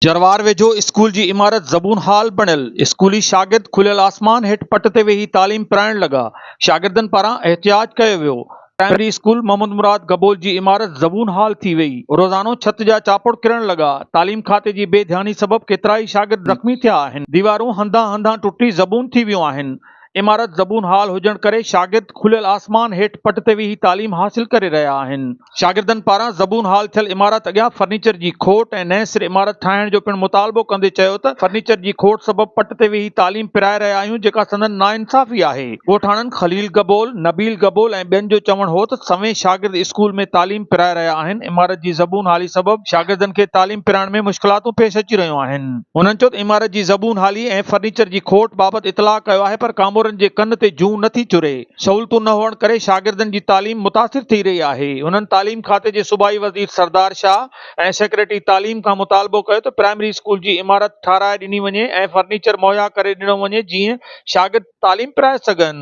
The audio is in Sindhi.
جروار ويجهو اسڪول جي عمارت زبون حال بڻيل، اسڪولي شاگرد کليل آسمان هيٺ پٽ تي ويهي تعليم پرائڻ لڳا، شاگردن پاران احتجاج ڪيو ويو، پرائمري اسڪول محمد مراد گبول جي عمارت زبون حال ٿي وئي، روزانو ڇت جا چاپڙ ڪرڻ لڳا، تعليم کاتي جي بي ڌياني سبب ڪيترائي شاگرد زخمي ٿيا آهن، ديوارون هنڌان هنڌان ٽٽي زبون ٿي ويون آهن، عمارت زبون حال هجڻ ڪري شاگرد کليل آسمان هيٺ پٽ تي ويهي تعليم حاصل ڪري رهيا آهن. شاگردن پاران زبون حال ٿيل عمارت اڳيان فرنيچر جي کوٽ ۽ نئين سر عمارت ٺاهڻ جو پڻ مطالبو ڪندي چيو ته فرنيچر جي کوٽ سبب پٽ تي ويهي تعليم پرائي رهيا آهيون جيڪا سندن ناانصافي آهي. ڳوٺاڻن خليل گبول، نبيل گبول ۽ ٻين جو چوڻ هو ته سوين شاگرد اسڪول ۾ تعليم پرائي رهيا آهن عمارت جي زبون حالي سبب شاگردن کي تعليم پرائڻ ۾ مشڪلاتون پيش اچي رهيون آهن. هنن چيو ته عمارت جي زبون حالي ۽ فرنيچر جي کوٽ بابت اطلاع ڪيو آهي پر ڪامورن جي ڪن تي جون نه ٿي چري. سهولتون نه هئڻ ڪري شاگردن جي تعليم متاثر ٿي رهي آهي. هنن تعليم کاتي جي صوبائي وزير سردار شاهه ۽ سيڪريٽري تعليم کان مطالبو ڪيو ته پرائمري اسڪول جي عمارت ٺاهرائي ڏني وڃي ۽ فرنيچر مهيا ڪري ڏنو وڃي جيئن شاگرد تعليم پرائي سگهن.